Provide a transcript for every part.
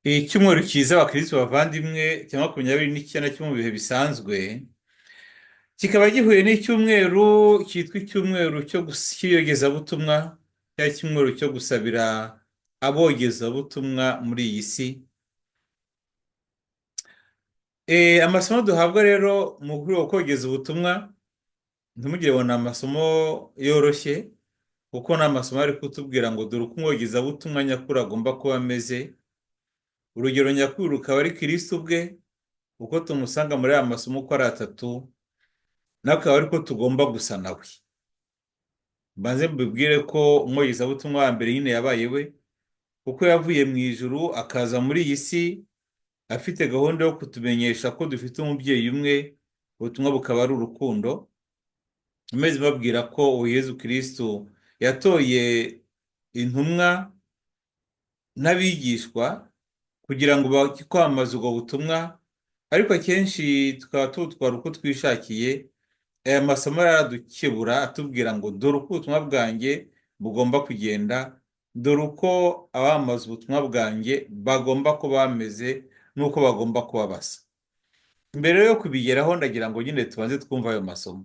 Icyumweru cyiza abakristo bavandimwe cya 29 cyo mu bihe bisanzwe, kikaba gihuye n'icyumweru cyitwa icyumweru cy'iyogezabutumwa, cyangwa icyumweru cyo gusabira abogezabutumwa muri iyi si. Amasomo duhabwa rero mu rwego rwo kogeza ubutumwa, ntimugire ngo ni amasomo yoroshye, kuko ni amasomo ari kutubwira ngo dore uko umwogezabutumwa nyakuri agomba kuba ameze. Urugero nyakuri rukaba ari Kristo ubwe, uko tumusanga muri aya masomo uko ari atatu, nawe akaba ariko tugomba gusa nawe. Mbanze mbibwire ko umwogezabutumwa wa mbere nyine yabaye we, kuko yavuye mu ijuru akaza muri iyi si afite gahunda yo kutumenyesha ko dufite umubyeyi umwe, ubutumwa bukaba ari urukundo. Ameze mbabwira ko uwo Yezu Kristo yatoye intumwa n'abigishwa kugira ngo bajye kwamamaza ubwo butumwa, ariko akenshi tukaba tubutwara uko twishakiye. Aya masomo aradukebura atubwira ngo dore uko ubutumwa bwanjye bugomba kugenda, dore uko abamamaza ubutumwa bwanjye bagomba kuba bameze n'uko bagomba kuba basa. Mbere yo kubigeraho ndagira ngo nyine tubanze twumve ayo masomo.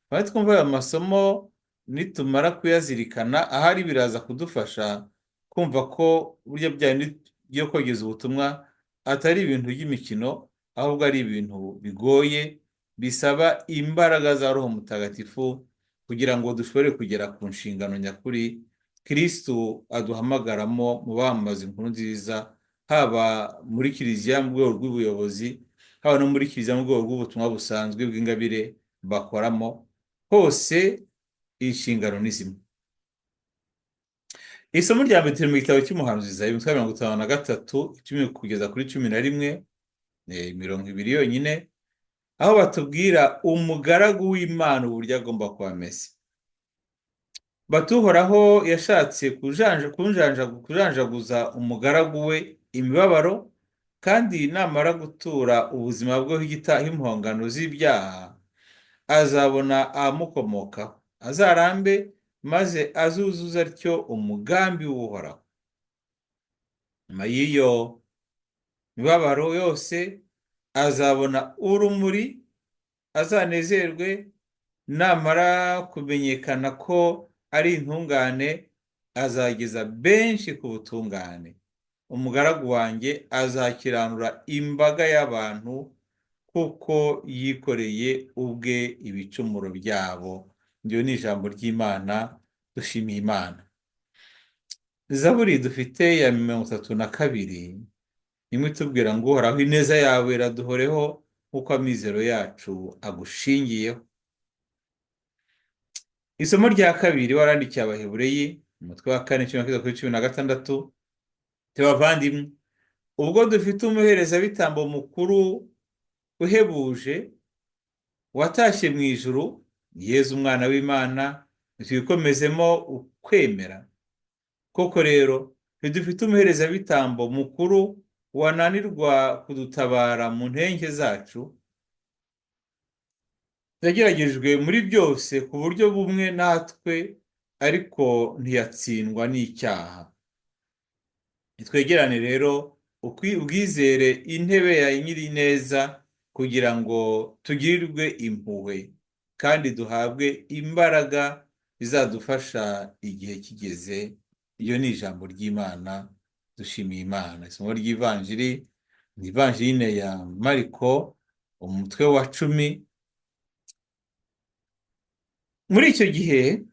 Tubanze twumve ayo masomo, nitumara kuyazirikana ahari biraza kudufasha kumva ko burya bya bindi byo kogeza ubutumwa atari ibintu by'imikino, ahubwo ari ibintu bigoye bisaba imbaraga za Roho Mutagatifu kugira ngo dushobore kugera ku nshingano nyakuri Kristo aduhamagaramo mu bamamaza inkuru nziza, haba muri kiliziya mu rwego rw'ubuyobozi, haba no muri kiliziya mu rwego rw'ubutumwa busanzwe bw'ingabire bakoramo, hose inshingano ni zimwe. Isomo rya mbere turi mu gitabo cy'umuhanuzi Izayi, umutwe wa 53, 10 kugeza kuri 11, 20 yonyine, aho batubwira umugaragu w'Imana uburyo agomba kuba ameze. Bati Uhoraho yashatse kujanjaguza umugaragu we imibabaro, kandi namara gutura ubuzima bwe impongano z'ibyaha, azabona abamukomokaho, azarambe maze azuzuze atyo umugambi w'Uhoraho. Nyuma y'iyo mibabaro yose azabona urumuri, azanezerwe, namara kumenyekana ko ari intungane, azageza benshi ku butungane. Umugaragu wanjye azakiranura imbaga y'abantu, kuko yikoreye ubwe ibicumuro byabo. Iryo ni ijambo ry'Imana, dushimiye Imana. Zaburi dufite ya 32 imwe itubwira ngo Uhoraho ineza yawe iraduhoreho nk'uko amizero yacu agushingiyeho. Isomo rya kabiri warandikiye Abahebureyi, umutwe wa 4, 10 kugeza kuri 16. Bavandimwe, ubwo dufite umuherezabitambo mukuru uhebuje watashye mu ijuru, Yezu umwana w'Imana, twikomezemo ukwemera. Koko rero ntidufite umuherezabitambo mukuru wananirwa kudutabara mu ntenge zacu, yageragejwe muri byose ku buryo bumwe natwe, ariko ntiyatsindwa n'icyaha. Nitwegerane rero ubwizere intebe ya Nyirineza, kugira ngo tugirirwe impuhwe kandi duhabwe imbaraga bizadufasha igihe kigeze. Iyo ni ijambo ry'Imana, dushimiye Imana. Isomo ry'ivanjiri ni ivanjiri ya Mariko, umutwe wa 10. Muri icyo gihe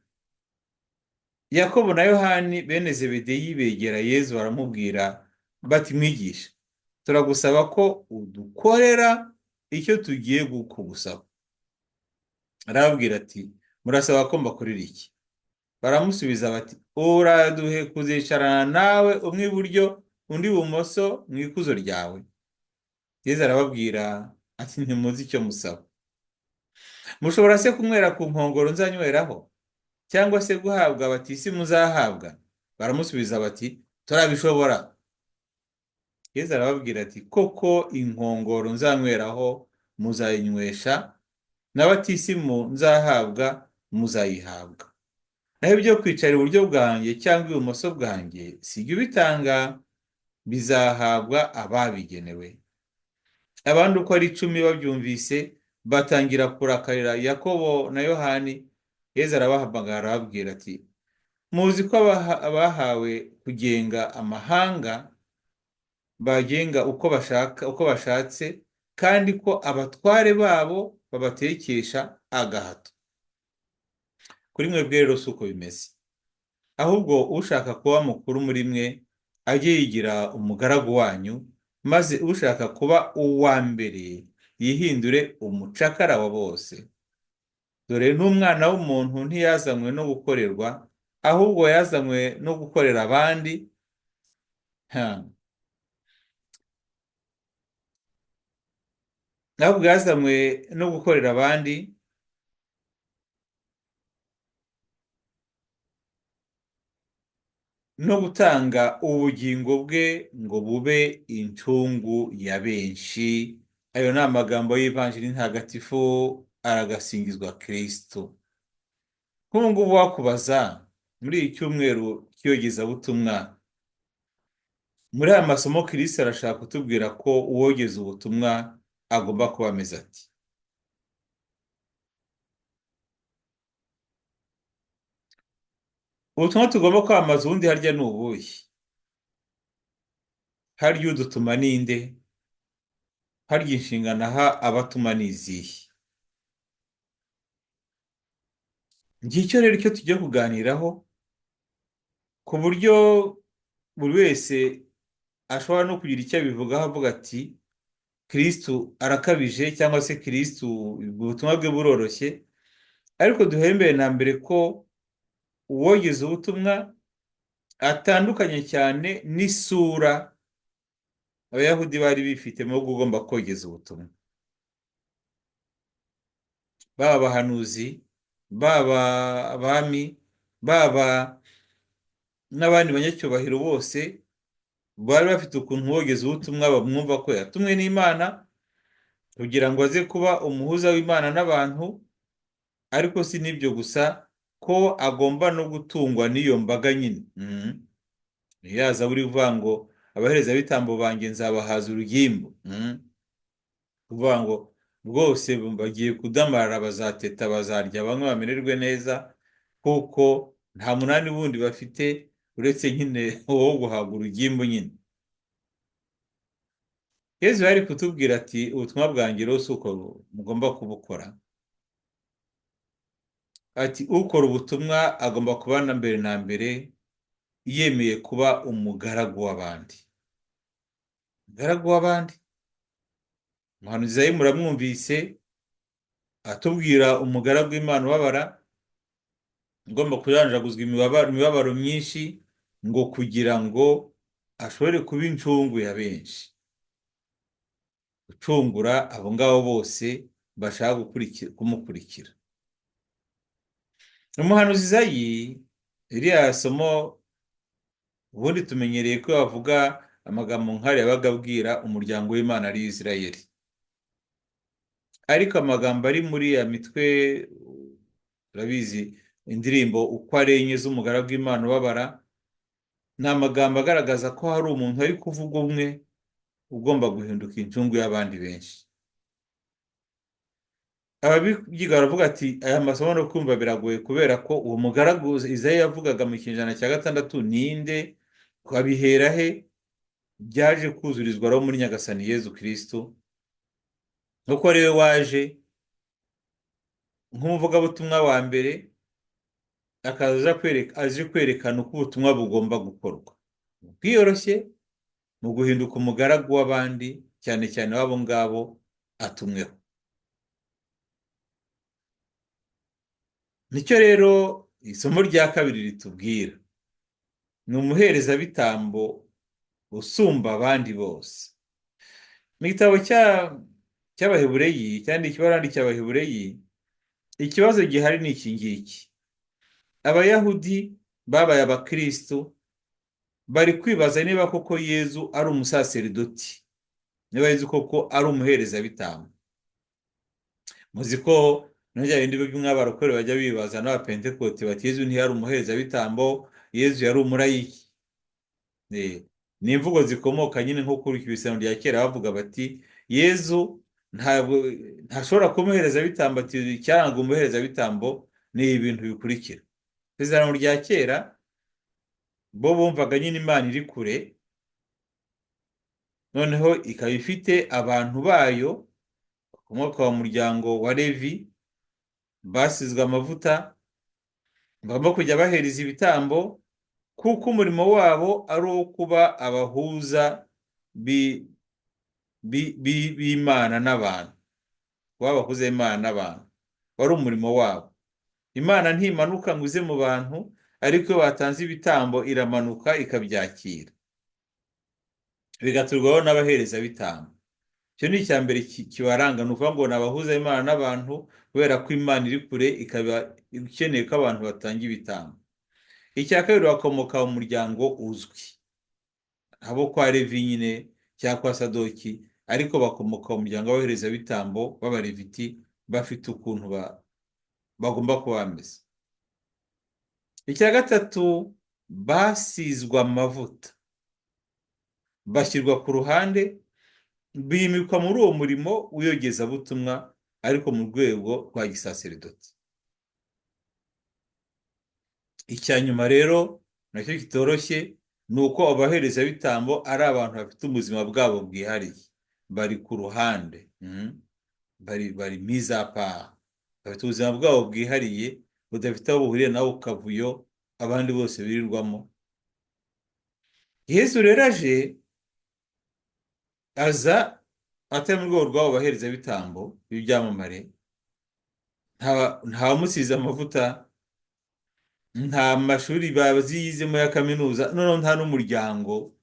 Yakobo na Yohani bene Zebedeyi begera Yezu baramubwira bati mwigisha, turagusaba ko udukorera icyo tugiye kugusaba. Arababwira ati murasaba ko mbakorera iki? Baramusubiza bati uraduhe kuzicarana nawe umwe iburyo undi ibumoso mu ikuzo ryawe. Yezu arababwira ati ntimuzi icyo musaba. Mushobora se kunywera ku nkongoro nzanyweraho, cyangwa se guhabwa batisimu muzahabwa? Baramusubiza bati turabishobora. Yezu arababwira ati koko inkongoro nzanyweraho muzayinywesha, na batisimu nzahabwa muzayihabwa. Naho ibyo kwicara iburyo bwanjye cyangwa ibumoso bwanjye si jye ubitanga, Bizahabwa ababigenewe. Abandi uko ari 10 babyumvise batangira kurakarira Yakobo na Yohani. Yezu arabahamagara arababwira ati: muzi ko abahawe kugenga amahanga bagenga uko bashaka, uko bashatse, kandi ko abatware babo babatekesha agahato. Kuri mwebwe rero si uko bimeze, ahubwo ushaka kuba mukuru muri mwe ajye yigira umugaragu wanyu, maze ushaka kuba uwa mbere yihindure umucakara wa bose. Dore n'umwana w'umuntu ntiyazanywe no gukorerwa, ahubwo yazanywe no gukorera abandi. Ahubwo yazanywe no gukorera abandi, no gutanga ubugingo bwe ngo bube incungu ya benshi. Ayo ni amagambo y'Ivanjiri ntagatifu, aragasingizwa Kristo. Nk'ubu ngubu wakubaza muri iki cyumweru cy'iyogezabutumwa, muri aya masomo Kristo arashaka kutubwira ko uwogeza ubutumwa agomba kuba ameze ati: ubutumwa tugomba kwamamaza ubundi harya ni ubuhe? Harya udutuma ninde? Harya inshingano aha abatuma ni izihe? Ngicyo rero icyo tugiye kuganiraho, ku buryo buri wese ashobora no kugira icyo abivugaho avuga ati Kristo arakabije, cyangwa se Kristo ubutumwa bwe buroroshye. Ariko duhembere na mbere ko uwogeza ubutumwa atandukanye cyane n'isura Abayahudi bari bifitemo ugomba kogeza ubutumwa. Baba abahanuzi, baba abami, baba n'abandi banyacyubahiro bose bari bafite ukuntu uwogeza ubutumwa bamwumva ko yatumwe n'Imana kugira ngo aze kuba umuhuza w'Imana n'abantu. Ariko si n'ibyo gusa, ko agomba no gutungwa n'iyo mbaga nyine. Yaza buri uvuga ngo abaherezabitambo banjye nzabahaza urugimbu. Kuvuga ngo rwose bagiye kudamarara, bazateta, bazarya, bamwe bamererwe neza, kuko nta munani wundi bafite uretse nyine uwo guhabwa urugimbu nyine. Yezu yari kutubwira ati ubutumwa bwanjye rero si uko mugomba kubukora. Ati ukora ubutumwa agomba kuba na mbere na mbere yemeye kuba umugaragu w'abandi. Umugaragu w'abandi. Umuhanuzi Izayi muramwumvise atubwira umugaragu w'Imana ubabara, ugomba kujanjaguzwa imibabaro myinshi ngo kugira ngo ashobore kuba incungu ya benshi, gucungura abo ngabo bose bashaka kumukurikira. Umuhanuzi Izayi, iriya somo ubundi tumenyereye ko bavuga amagambo nk'ariya yabaga abwira umuryango w'Imana ari Isirayeli, ariko amagambo ari muri ya mitwe, turabizi indirimbo uko ari enye z'umugaragu w'Imana ubabara, ni amagambo agaragaza ko hari umuntu ari kuvuga umwe ugomba guhinduka incungu y'abandi benshi. Ababyiga baravuga ati aya masomo no kumva biragoye, kubera ko uwo mugaragu Izayi yavugaga mu kinyejana cya 6 ninde, abihera he, byaje kuzurizwa roho muri Nyagasani Yezu Kristo, kuko ariwe waje nk'umuvugabutumwa wa mbere, akaza aje kwerekana uko ubutumwa bugomba gukorwa bwiyoroshye mu guhinduka umugaragu w'abandi, cyane cyane w'abo ngabo atumweho. Nicyo rero isomo rya kabiri ritubwira, ni umuherezabitambo usumba abandi bose. Mu gitabo cy'Abahebureyi, cyangwa ikibarandi cy'Abahebureyi, ikibazo gihari ni iki ngiki: Abayahudi babaye abakristo bari kwibaza niba koko Yezu ari umusaseridoti, niba Yezu koko ari umuherezabitambo. Muzi ko n'ibya bindi by'umwabarokore bajya bibaza n'abapentekote bati Yezu ntiyari umuherezabitambo, Yezu yari umurayiki. Ni imvugo zikomoka nyine nko kuri isezerano rya kera, bavuga bati Yezu ntabwo ntashobora kuba umuherezabitambo, ati icyaranga umuherezabitambo ni ibintu bikurikira. Isezerano rya kera bo bumvaga nyine Imana iri kure, noneho ikaba ifite abantu bayo bakomoka mu muryango wa Levi basizwe amavuta, bagomba kujya bahereza ibitambo kuko umurimo wabo ari uwo kuba abahuza b'Imana n'abantu, kuba abahuza b'Imana n'abantu wari umurimo wabo. Imana ntimanuka ngo ize mu bantu, ariko iyo batanze ibitambo iramanuka ikabyakira, bigaturwaho n'abaherezabitambo. Icyo ni icya mbere kibaranga, ni ukuvuga ngo ni abahuza b'Imana n'abantu, kubera ko Imana iri kure ikaba ikeneye ko abantu batanga ibitambo. Icya kabiri, bakomoka mu muryango uzwi, abo kwa Levi nyine cyangwa kwa Sadoki, ariko bakomoka mu muryango w'abaherezabitambo b'Abaleviti, bafite ukuntu bagomba kuba bameze. Icya gatatu, basizwe amavuta, bashyirwa ku ruhande, bimikwa muri uwo murimo w'iyogezabutumwa, ariko mu rwego rwa gisaseridoti. Icya nyuma rero nacyo kitoroshye ni uko abaherezabitambo ari abantu bafite ubuzima bwabo bwihariye, bari ku ruhande, bari mis à part, bafite ubuzima bwabo bwihariye budafite aho buhuriye nawe kavuyo abandi bose birirwamo. Yesu rero aje aza atari mu rwego rw'abo baherezabitambo b'ibyamamare, ntawamusize amavuta, nta mashuri bazi yizemo ya kaminuza, noneho nta n'umuryango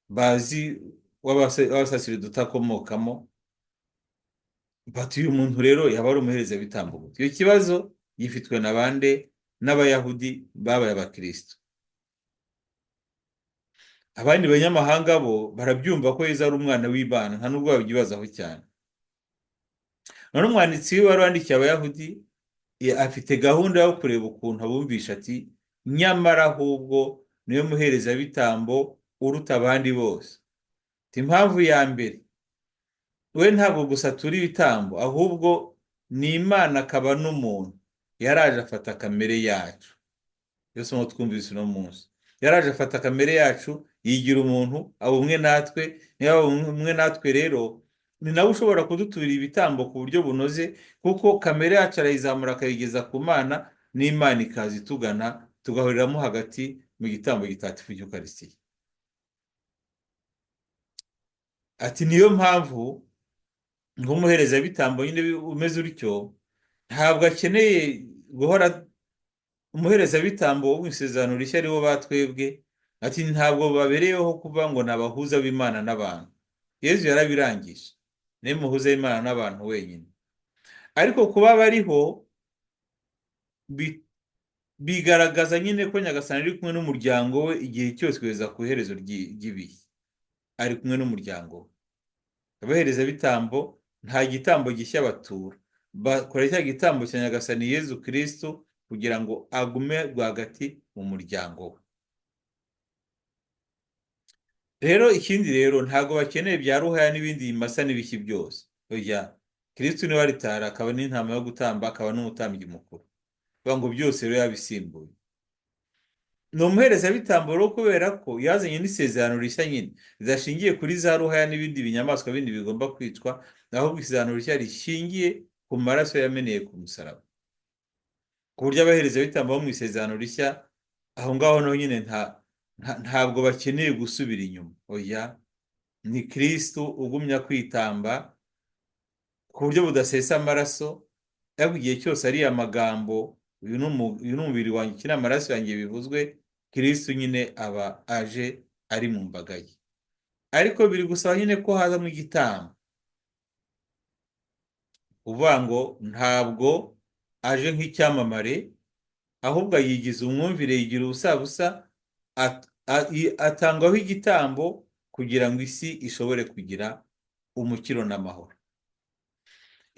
bazi w'abasaserdoti akomokamo. Bati uyu muntu rero yaba ari umuherezabitambo gute? Icyo kibazo gifitwe na bande? N'Abayahudi babaye abakristo. Abandi banyamahanga bo barabyumva ko Yezu ari umwana w'Imana, nta nubwo babyibazaho cyane. None umwanditsi wari wandikiye Abayahudi afite gahunda yo kureba ukuntu abumvisha ati nyamara ahubwo niwe muherezabitambo uruta abandi bose. Impamvu ya mbere, we ntabwo gusa turi ibitambo, ahubwo ni Imana akaba n'umuntu. Yaraje afata kamere yacu. Iyo somo twumvise uno munsi, yaraje afata kamere yacu, yigira umuntu, aba umwe natwe. Niba aba umwe natwe rero, ni nawe ushobora kuduturira ibitambo ku buryo bunoze, kuko kamere yacu arayizamura akayigeza ku Mana, n'Imana ikaza itugana, tugahuriramo hagati mu gitambo gitagatifu cy'Ukarisitiya. Ati niyo mpamvu nk'umuherezabitambo nyine umeze utyo, ntabwo akeneye guhora umuherezabitambo wo mu isezerano rishya aribo batwebwe. Ati ntabwo babereyeho kuba ngo ni abahuza b'Imana n'abantu. Yezu yarabirangije, niwe muhuza w'Imana n'abantu wenyine. Ariko kuba bariho bigaragaza nyine ko Nyagasani ari kumwe n'umuryango we igihe cyose kugeza ku iherezo ry'ibihe, ari kumwe n'umuryango we. Abaherezabitambo nta gitambo gishya batura, bakora cya gitambo cya Nyagasani Yezu Kristo kugira ngo agume rwagati mu muryango we. Rero ikindi rero, ntabwo bakeneye bya ruhaya n'ibindi bimasa n'ibiki byose. Oya, Kristo niwe aritara, akaba n'intama yo gutamba, akaba n'umutambyi mukuru. Bivuga ngo byose rero yabisimbuye. Ni umuherezabitambo rero kubera ko yazanye n'isezerano rishya nyine ridashingiye kuri za ruhaya n'ibindi binyamaswa bindi bigomba kwicwa, ahubwo isezerano rishya rishingiye ku maraso yameneye ku musaraba. Ku buryo abaherezabitambo bo mu isezerano rishya aho ngaho naho nyine ntabwo bakeneye gusubira inyuma. Oya, ni Kristo ugumya kwitamba ku buryo budasesa amaraso, ariko igihe cyose ari amagambo uyu ni umubiri wanjye, iki ni amaraso yanjye bivuzwe, Kristo nyine aba aje ari mu mbaga ye. Ariko biri gusaba nyine ko hazamo igitambo, uvuga ngo ntabwo aje nk'icyamamare, ahubwo yigiza umwumvire, yigira ubusabusa, atangwaho igitambo kugira ngo isi ishobore kugira umukiro n'amahoro.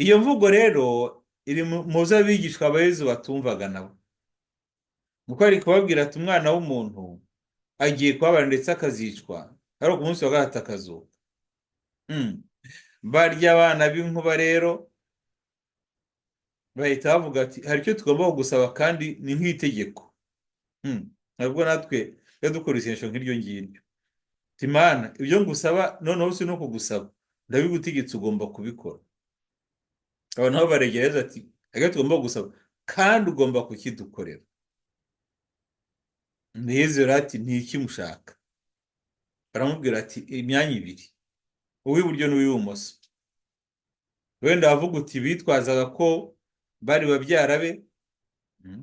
Iyo mvugo rero iri mu zo abigishwa ba Yezu batumvaga nabo, kuko ari kubabwira ati umwana w'umuntu agiye kubabara ndetse akazicwa, Ariko ku munsi wa gatatu akazuka. Barya abana b'inkuba rero bahita bavuga ati hari icyo tugomba kugusaba kandi ni nk'itegeko. Ntabwo natwe tujya dukora isengesho nk'iryo ngiryo. Ati Mana, ibyo ngusaba noneho si no kugusaba, ndabigutegetse, ugomba kubikora. Abo nabo baregereza ati hari icyo tugomba kugusaba kandi ugomba kukidukorera. Yezu rero ati ni iki mushaka? Baramubwira ati imyanya ibiri, uw'iburyo n'uw'ibumoso. Wenda wavuga uti bitwazaga ko bari babyara be,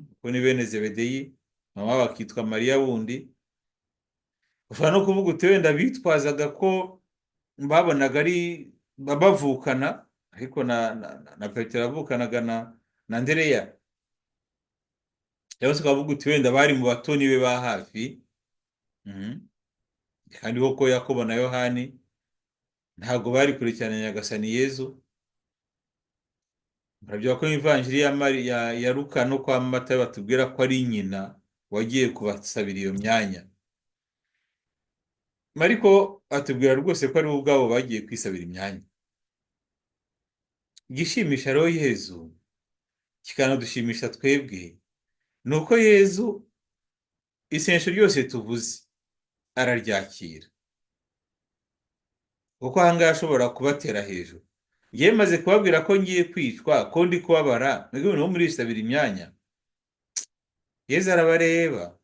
kuko ni bene Zebedeyi, mama wabo akitwa Mariya wundi. Ushobora no kuvuga uti wenda bitwazaga ko babonaga ari bavukana, ariko na Petero yavukanaga na Andereya. Cyangwa se ukavuga uti wenda bari mu batoni be ba hafi. Kandi koko Yakobo na Yohani ntabwo bari kure cyane Nyagasani Yezu. Murabyibuka ko ivanjiri ya Luka no kwa Matayo batubwira ko ari nyina wagiye kubasabira iyo myanya. Mariko atubwira rwose ko ari bo ubwabo bagiye kwisabira imyanya. Igishimisha rero Yezu kikanadushimisha twebwe ni uko Yezu isengesho ryose tuvuze araryakira, kuko aha ngaha ashobora kubatera hejuru. Ngewe maze kubabwira ko ngiye kwicwa, ko ndi kubabara, mwebwe murimo murisabira imyanya. Yezu arabareba,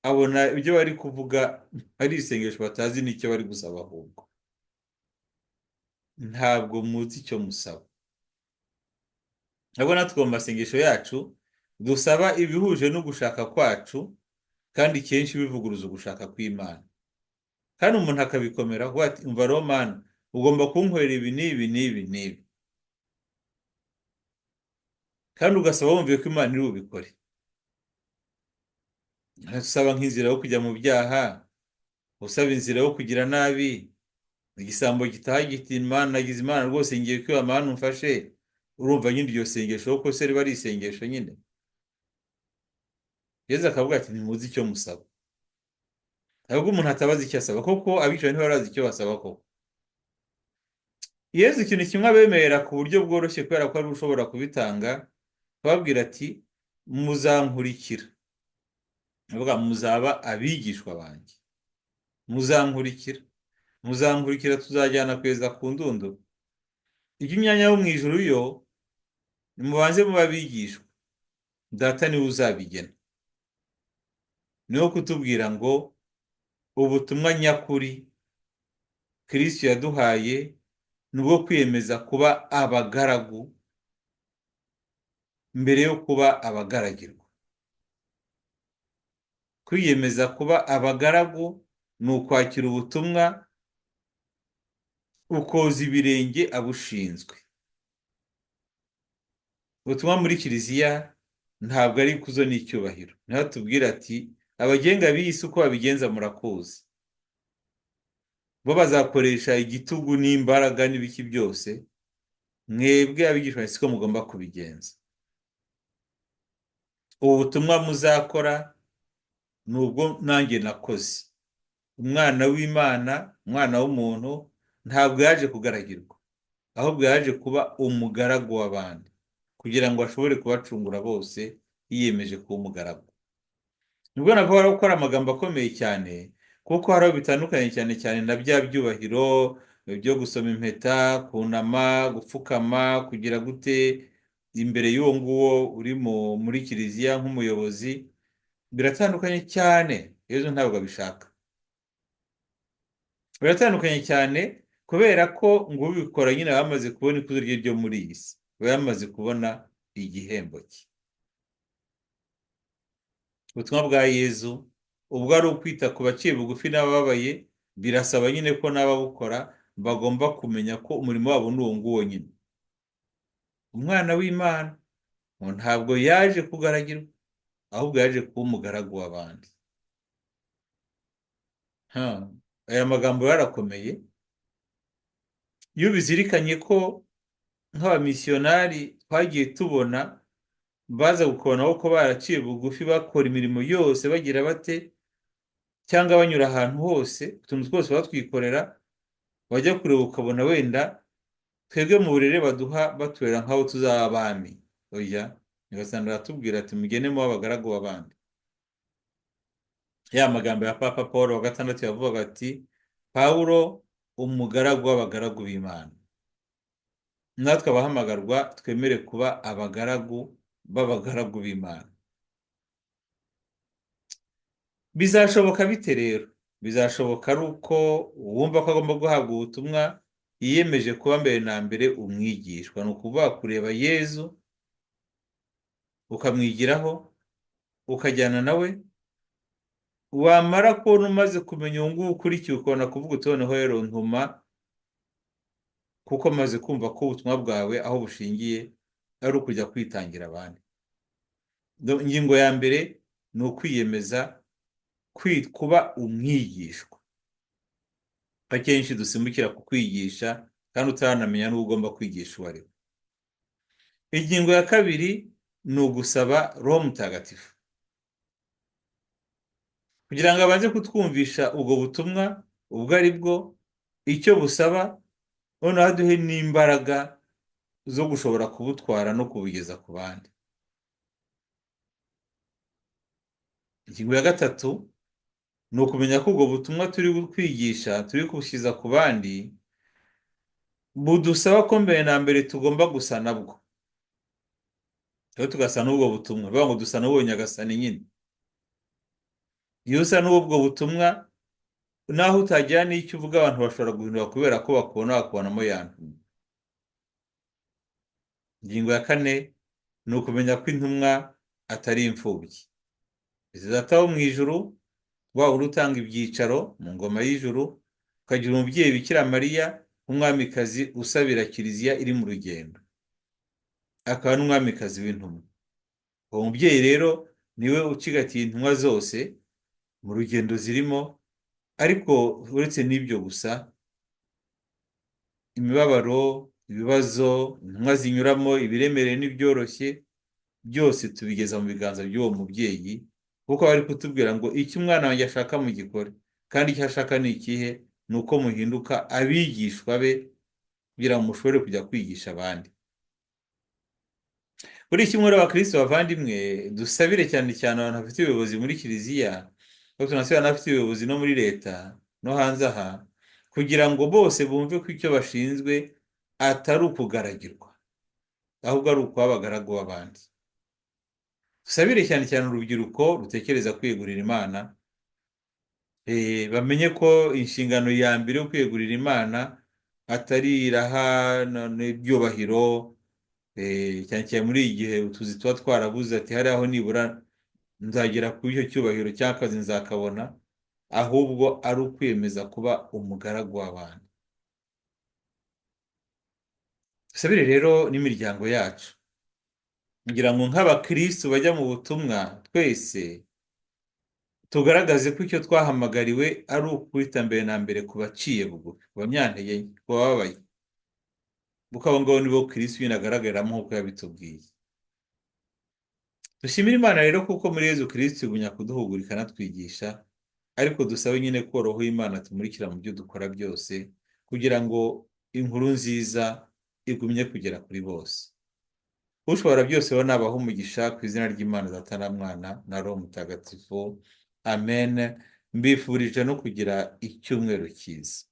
abona ibyo bari kuvuga ari isengesho batazi n'icyo bari gusaba ahubwo. Ntabwo muzi icyo musaba. Ntabwo natwe mu masengesho yacu dusaba ibihuje no gushaka kwacu, kandi kenshi bivuguruza ugushaka kw'Imana. Kandi umuntu akabikomeraho ati umva rero Mana, ugomba kunkorera ibi n'ibi n'ibi n'ibi. Kandi ugasaba wumviye ko Imana iri bubikore. Usaba nk'inzira yo kujya mu byaha, usaba inzira yo kugira nabi, igisambo gitaha giti Imana nagize Imana rwose ngiye kwiba, Mana umfashe. Urumva nyine iryo sengesho kuko se riba ari isengesho nyine. Yezu akavuga ati ntimuzi icyo musaba. Ntabwo umuntu atabaza icyo asaba, koko abicaye ntibarazi icyo basaba koko. Yezu ikintu kimwe abemerera ku buryo bworoshye kubera ko ari ushobora kubitanga, ababwira ati muzankurikira. Avuga muzaba abigishwa banjye. Muzankurikira. Muzankurikira tuzajyana kugeza ku ndunduro. Iby'imyanya yo mu ijuru yo nimubanze muba abigishwa. Data niwe uzabigena. Niwo kutubwira ngo ubutumwa nyakuri Kristo yaduhaye ni ubwo kwiyemeza kuba abagaragu mbere yo kuba abagaragirwa. Kwiyemeza kuba abagaragu ni ukwakira ubutumwa ukoza ibirenge abushinzwe. Ubutumwa muri Kiliziya ntabwo ari ikuzo n'icyubahiro. Niho atubwira ati abagenga b'iyi si uko babigenza murakuzi. Bo bazakoresha igitugu n'imbaraga n'ibiki byose, mwebwe abigishwa siko mugomba kubigenza. Ubu butumwa muzakora ni ubwo nanjye nakoze. Umwana w'Imana, umwana w'umuntu, ntabwo yaje kugaragirwa, ahubwo yaje kuba umugaragu w'abandi, kugira ngo ashobore kubacungura bose, yiyemeje kuba umugaragu. Nibwo navuga ko ari amagambo akomeye cyane, kuko hari aho bitandukanye cyane cyane na bya byubahiro byo gusoma impeta, kunama, gupfukama, kugira gute imbere y'uwo nguwo uri muri kiliziya nk'umuyobozi, biratandukanye cyane. Yezu ntabwo abishaka. Biratandukanye cyane kubera ko ngo ubikora nyine aba yamaze kubona ikuzo rye ryo muri iyi si, aba yamaze kubona igihembo cye. Ubutumwa bwa Yezu ubwo ari ukwita ku baciye bugufi n'abababaye, birasaba nyine ko n'ababukora bagomba kumenya ko umurimo wabo ni uwo nguwo nyine. Umwana w'Imana ngo ntabwo yaje kugaragirwa, ahubwo yaje kuba umugaragu w'abandi. Aya magambo yarakomeye. Iyo ubizirikanye ko nk'abamisiyonari twagiye tubona baza gukonaho ko baraciye bugufi bakora imirimo yose bagira bate, Cyangwa banyura ahantu hose, utuntu twose batwikorera, wajya kureba ukabona wenda twebwe mu burere baduha batubera nk'aho tuzaba abami. Oya, Nyagasani aratubwira ati mugende mube abagaragu b'abandi. Ya magambo ya Papa Paul wa gatandatu yavugaga ati Pawulo umugaragu w'abagaragu b'Imana. Natwe abahamagarwa twemere kuba abagaragu b'abagaragu b'Imana. Bizashoboka bite rero? Bizashoboka ari uko uwumva ko agomba guhabwa ubutumwa yiyemeje kuba mbere na mbere umwigishwa. Ni ukuvuga kureba Yezu ukamwigiraho, ukajyana nawe, wamara kubona umaze kumenya uwo nguwo ukurikiye ukabona kuvuga uti noneho rero ntuma, kuko maze kumva ko ubutumwa bwawe aho bushingiye ari ukujya kwitangira abandi. Ingingo ya mbere ni ukwiyemeza kuba umwigishwa. Akenshi dusimbukira ku kwigisha kandi utaranamenya n'uwo ugomba kwigisha uwo ari we. Ingingo ya kabiri ni ugusaba Roho Mutagatifu kugira ngo abanze kutwumvisha ubwo butumwa ubwo ari bwo, icyo busaba, noneho aduhe n'imbaraga zo gushobora kubutwara no kubugeza ku bandi. Ingingo ya gatatu ni ukumenya ko ubwo butumwa turi kwigisha, turi kubushyiza ku bandi, budusaba ko mbere na mbere tugomba gusa nabwo. Rero tugasa n'ubwo butumwa, bivuga ngo dusa n'ubwo Nyagasani nyine. Iyo usa n'ubwo butumwa, naho utagira n'icyo uvuga, abantu bashobora guhindura kubera ko bakubona, bakubonamo ya ntumwa. Ingingo ya kane ni ukumenya ko intumwa atari imfubyi. Data wo mu ijuru, wa wundi utanga ibyicaro mu ngoma y'ijuru, ukagira umubyeyi Bikira Mariya nk'umwamikazi usabira kiliziya iri mu rugendo, akaba n'umwamikazi w'intumwa. Uwo mubyeyi rero niwe ucigatiye intumwa zose mu rugendo zirimo, ariko uretse n'ibyo gusa, imibabaro, ibibazo intumwa zinyuramo, ibiremereye n'ibyoroshye, byose tubigeza mu biganza by'uwo mubyeyi, kuko bari kutubwira ngo icyo umwana wanjye ashaka mugikore, kandi icyo ashaka ni ikihe? Ni uko muhinduka abigishwa be kugira ngo mushobore kujya kwigisha abandi. Kuri iki cyumweru abakristo bavandimwe, dusabire cyane cyane abantu bafite ubuyobozi muri kiliziya, ariko tunasabira n'abafite ubuyobozi no muri leta no hanze aha, kugira ngo bose bumve ko icyo bashinzwe atari ukugaragirwa, ahubwo ari ukuba abagaragu b'abandi. Dusabire cyane cyane urubyiruko rutekereza kwiyegurira Imana, bamenye ko inshingano ya mbere yo kwiyegurira Imana atari iraha n'ibyubahiro, cyane cyane muri iki gihe utuzi tuba twarabuze, ati hari aho nibura nzagera kuri icyo cyubahiro cyangwa akazi nzakabona, ahubwo ari ukwiyemeza kuba umugaragu w'abandi. Dusabire rero n'imiryango yacu, kugira ngo nk'abakristo bajya mu butumwa twese tugaragaze ko icyo twahamagariwe ari ukwita mbere na mbere ku baciye bugufi, ku banyantege nke, ku bababaye, kuko abo ngabo nibo Kristo nyine agaragaramo nk'uko yabitubwiye. Dushimire Imana rero kuko muri Yezu Kristo igumya kuduhugura ikanatwigisha, ariko dusabe nyine ko Roho y'Imana tumurikira mu byo dukora byose, kugira ngo inkuru nziza igumye kugera kuri bose. Ushobora byose rero nabaha umugisha ku izina ry'Imana Data na Mwana na Roho Mutagatifu. Amen. Mbifurije no kugira icyumweru cyiza.